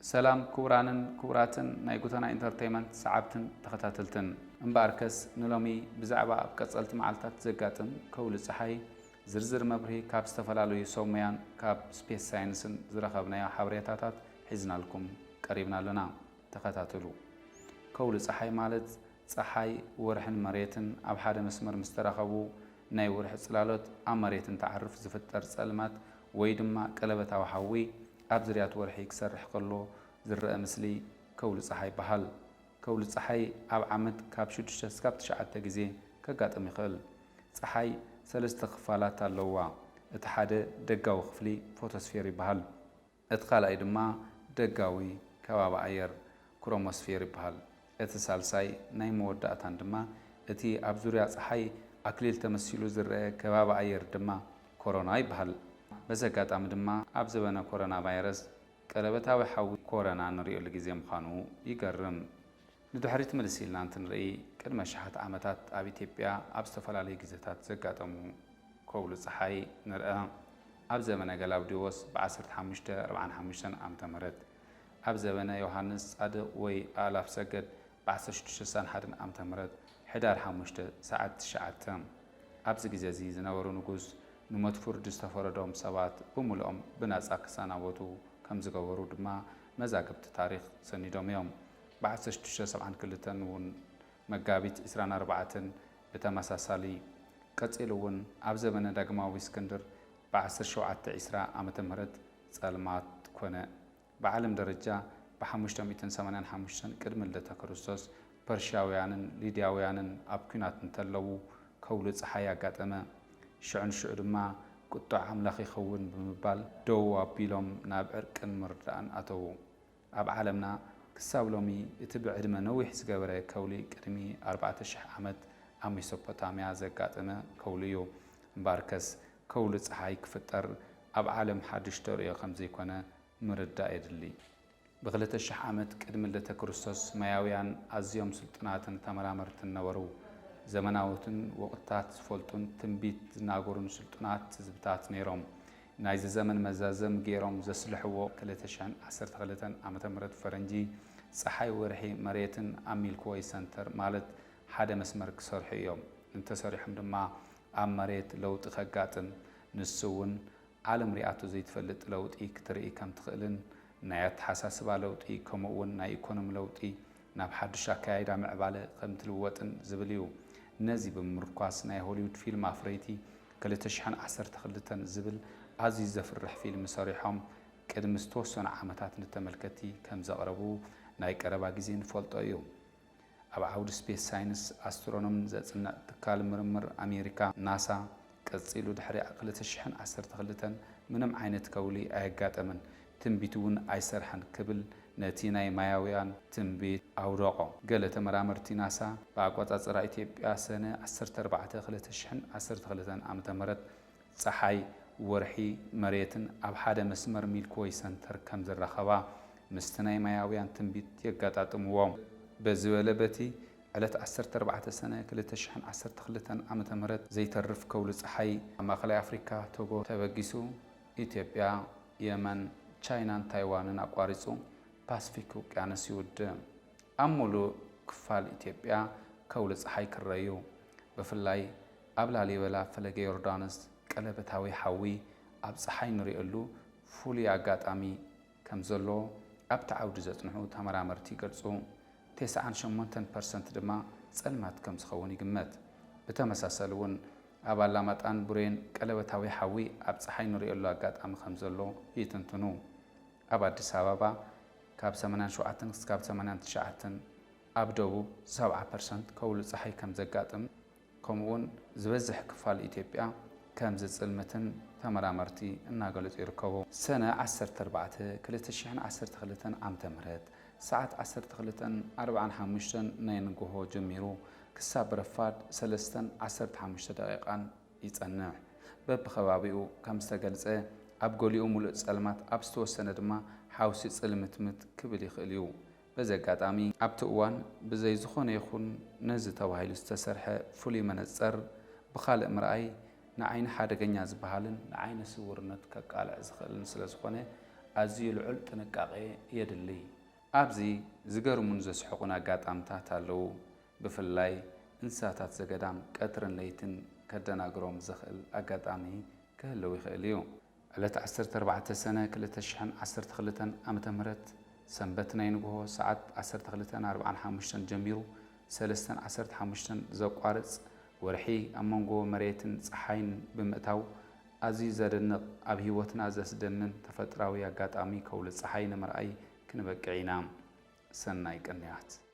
ሰላም ክቡራንን ክቡራትን ናይ ጉተና ኢንተርተይመንት ሰዓብትን ተኸታተልትን። እምበኣርከስ ንሎሚ ብዛዕባ ኣብ ቀጸልቲ መዓልታት ዘጋጥም ከውሊ ጸሓይ ዝርዝር መብርሂ ካብ ዝተፈላለዩ ሰብ ሞያን ካብ ስፔስ ሳይንስን ዝረኸብናዮ ሓበሬታታት ሒዝናልኩም ቀሪብና ኣለና። ተኸታተሉ። ከውሊ ጸሓይ ማለት ጸሓይ፣ ወርሕን መሬትን ኣብ ሓደ መስመር ምስ ተራኸቡ ናይ ወርሒ ጽላሎት ኣብ መሬት እንትዓርፍ ዝፍጠር ጸልማት ወይ ድማ ቀለበታዊ ሓዊ ኣብ ዝርያት ወርሒ ክሰርሕ ከሎ ዝረአ ምስሊ ከውሊ ጸሓይ ይበሃል። ከውሊ ጸሓይ ኣብ ዓመት ካብ ሽዱሽተ እስካብ ትሽዓተ ግዜ ከጋጥም ይኽእል። ጸሓይ ሰለስተ ክፋላት ኣለዋ። እቲ ሓደ ደጋዊ ክፍሊ ፎቶስፌር ይበሃል። እቲ ካልኣይ ድማ ደጋዊ ከባቢ ኣየር ክሮሞስፌር ይበሃል። እቲ ሳልሳይ ናይ መወዳእታን ድማ እቲ ኣብ ዙርያ ጸሓይ ኣክሊል ተመሲሉ ዝረአ ከባቢ ኣየር ድማ ኮሮና ይበሃል። በዚ ኣጋጣሚ ድማ ኣብ ዘበነ ኮሮና ቫይረስ ቀለበታዊ ሓዊ ኮረና ንርእየሉ ግዜ ምዃኑ ይገርም። ንድሕሪት ምልስ ኢልና እንትንርኢ፣ ቅድሚ ኣሽሓት ዓመታት ኣብ ኢትዮጵያ ኣብ ዝተፈላለዩ ግዜታት ዘጋጠሙ ከውሊ ጸሓይ ንርአ። ኣብ ዘመነ ገላውዲዎስ ብ ዓሰርተ ሓሙሽተ ኣርብዓን ሓሙሽተን ዓመተ ምህረት፣ ኣብ ዘበነ ዮሃንስ ጻድቕ ወይ ኣእላፍ ሰገድ ብ ዓሰርተ ሽዱሽተ ስሳን ሓደን ዓመተ ምህረት ሕዳር ሓሙሽተ ሰዓት ትሽዓተ። ኣብዚ ግዜ እዚ ዝነበሩ ንጉስ ንሞት ፍርዲ ዝተፈረዶም ሰባት ብምሉኦም ብናጻ ክሰናበቱ ከም ዝገበሩ ድማ መዛግብቲ ታሪኽ ሰኒዶም እዮም። ብ ዓሰርተ ሽዱሽተ ሰብዓን ክልተን እውን መጋቢት ዕስራን ኣርባዕተን ብተመሳሳሊ። ቀጺሉ እውን ኣብ ዘበነ ዳግማዊ እስክንድር ብ ዓሰርተ ሸውዓተ ዕስራ ዓመተ ምህረት ጸልማት ኮነ። ብዓለም ደረጃ ብ ሓሙሽተ ሚእትን ሰማንያን ሓሙሽተን ቅድሚ ልደተ ክርስቶስ ፐርሽያውያንን ሊድያውያንን ኣብ ኲናት እንተለዉ ከውሊ ጸሓይ ኣጋጠመ። ሽዑ ንሽዑ ድማ ቁጡዕ ኣምላኽ ይኸውን ብምባል ደው ኣቢሎም ናብ ዕርቅን ምርዳእን ኣተዉ። ኣብ ዓለምና ክሳብ ሎሚ እቲ ብዕድመ ነዊሕ ዝገበረ ከውሊ ቅድሚ ኣርባዕተ ሽሕ ዓመት ኣብ ሜሶፖታምያ ዘጋጠመ ከውሊ እዩ። እምበኣርከስ ከውሊ ጸሓይ ክፍጠር ኣብ ዓለም ሓድሽ ተርእዮ ከም ዘይኮነ ምርዳእ የድሊ። ብ ክልተ ሽሕ ዓመት ቅድሚ ልደተ ክርስቶስ ማያውያን ኣዝዮም ስልጡናትን ተመራመርትን ነበሩ። ዘመናውትን ወቕትታት ዝፈልጡን ትንቢት ዝናገሩን ስልጡናት ህዝብታት ነይሮም። ናይዚ ዘመን መዛዘሚ ገይሮም ዘስልሕዎ ክልተ ሽሕን ዓሰርተ ክልተን ዓመተ ምህረት ፈረንጂ፣ ጸሓይ፣ ወርሒ፣ መሬትን ኣብ ሚልኪ ዌይ ሰንተር ማለት ሓደ መስመር ክሰርሑ እዮም። እንተሰሪሖም ድማ ኣብ መሬት ለውጢ ከጋጥም፣ ንሱ እውን ዓለም ሪኣቶ ዘይትፈልጥ ለውጢ ክትርኢ ከም ትኽእልን ናይ ኣተሓሳስባ ለውጢ ከምኡ እውን ናይ ኢኮኖሚ ለውጢ ናብ ሓድሽ ኣከያይዳ ምዕባለ ከም ትልወጥን ዝብል እዩ። ነዚ ብምምርኳስ ናይ ሆሊውድ ፊልም ኣፍረይቲ ክልተ ሽሕን ዓሰርተ ክልተን ዝብል ኣዝዩ ዘፍርሕ ፊልም ሰሪሖም ቅድሚ ዝተወሰኑ ዓመታት ንተመልከትቲ ከም ዘቕረቡ ናይ ቀረባ ግዜ ንፈልጦ እዩ። ኣብ ዓውዲ ስፔስ ሳይንስ ኣስትሮኖምን ዘጽንዕ ትካል ምርምር ኣሜሪካ ናሳ፣ ቀጺሉ ድሕሪ ክልተ ሽሕን ዓሰርተ ክልተን ምንም ዓይነት ከውሊ ኣየጋጠመን፣ ትንቢት እውን ኣይሰርሐን ክብል ነቲ ናይ ማያውያን ትንቢት ኣውደቖ። ገለ ተመራመርቲ ናሳ ብኣቆጻጽራ ኢትዮጵያ ሰነ ዓሰርተ ኣርባዕተ ክልተ ሽሕን ዓሰርተ ክልተን ዓመተ ምህረት ጸሓይ፣ ወርሒ፣ መሬትን ኣብ ሓደ መስመር ሚልኪ ዌይ ሰንተር ከም ዝራኸባ ምስቲ ናይ ማያውያን ትንቢት የጋጣጥምዎ። በዚ በለ በቲ ዕለት ዓሰርተ ኣርባዕተ ሰነ ክልተ ሽሕን ዓሰርተ ክልተን ዓመተ ምህረት ዘይተርፍ ከውሊ ጸሓይ ኣብ ማእከላይ ኣፍሪካ ቶጎ ተበጊሱ ኢትዮጵያ፣ የመን፣ ቻይናን ታይዋንን ኣቋሪጹ ፓስፊክ ውቅያኖስ ይውድእ። ኣብ ሙሉእ ክፋል ኢትዮጵያ ከውሊ ጸሓይ ክረዩ። ብፍላይ ኣብ ላሊበላ ፈለገ ዮርዳኖስ ቀለበታዊ ሓዊ ኣብ ጸሓይ ንሪእሉ ፍሉይ ኣጋጣሚ ከም ዘሎ ኣብቲ ዓውዲ ዘጽንሑ ተመራመርቲ ይገልጹ። ተስዓን ሸሞንተን ፐርሰንት ድማ ጸልማት ከም ዝኸውን ይግመት። ብተመሳሰሊ እውን ኣብ ኣላማጣን ቡሬን ቀለበታዊ ሓዊ ኣብ ጸሓይ ንሪእሉ ኣጋጣሚ ከም ዘሎ ይትንትኑ። ኣብ ኣዲስ ኣበባ ካብ ሰማንያን ሸውዓተን ክሳብ ሰማንያን ትሽዓተን፣ ኣብ ደቡብ ሰብዓ ፐርሰንት ከውሊ ጸሓይ ከም ዘጋጥም፣ ከምኡውን ዝበዝሕ ክፋል ኢትዮጵያ ከም ዝጽልምትን ተመራመርቲ እናገለጹ ይርከቡ። ሰነ ዓሰርተ ኣርባዕተ ክልተ ሽሕን ዓሰርተ ክልተን ዓመተ ምህረት ሰዓት ዓሰርተ ክልተን ኣርብዓን ሓሙሽተን ናይ ንግሆ ጀሚሩ ክሳብ ረፋድ ሰለስተን ዓሰርተ ሓሙሽተ ደቂቃን ይጸንሕ። በብኸባቢኡ ከም ዝተገልጸ፣ ኣብ ገሊኡ ምሉእ ጸልማት፣ ኣብ ዝተወሰነ ድማ ሓውሲ ጽልምትምት ክብል ይኽእል እዩ። በዚ ኣጋጣሚ፣ ኣብቲ እዋን ብዘይ ዝኾነ ይኹን ነዚ ተባሂሉ ዝተሰርሐ ፍሉይ መነጸር ብኻልእ ምርኣይ ንዓይኒ ሓደገኛ ዝበሃልን ንዓይነ ስውርነት ከቃልዕ ዝኽእልን ስለ ዝኾነ፣ ኣዝዩ ልዑል ጥንቃቄ የድሊ። ኣብዚ ዝገርሙን ዘስሕቑን ኣጋጣምታት ኣለዉ። ብፍላይ እንስሳታት ዘገዳም ቀትርን ለይትን ከደናግሮም ዘኽእል ኣጋጣሚ ክህልው ይኽእል እዩ። ዕለት ዓሰርተ ኣርባዕተ ሰነ ክልተ ሽሕን ዓሰርተ ክልተን ዓመተ ምህረት ሰንበት ናይ ንግሆ ሰዓት ዓሰርተ ክልተን ኣርባዓን ሓሙሽተን ጀሚሩ ሰለስተን ዓሰርተ ሓሙሽተን ዘቋርጽ ወርሒ ኣብ መንጎ መሬትን ጸሓይን ብምእታው ኣዝዩ ዘደንቕ ኣብ ህይወትና ዘስደምም ተፈጥራዊ ኣጋጣሚ ከውሊ ጸሓይ ንምርኣይ ክንበቅዕ ኢና። ሰናይ ቅንያት።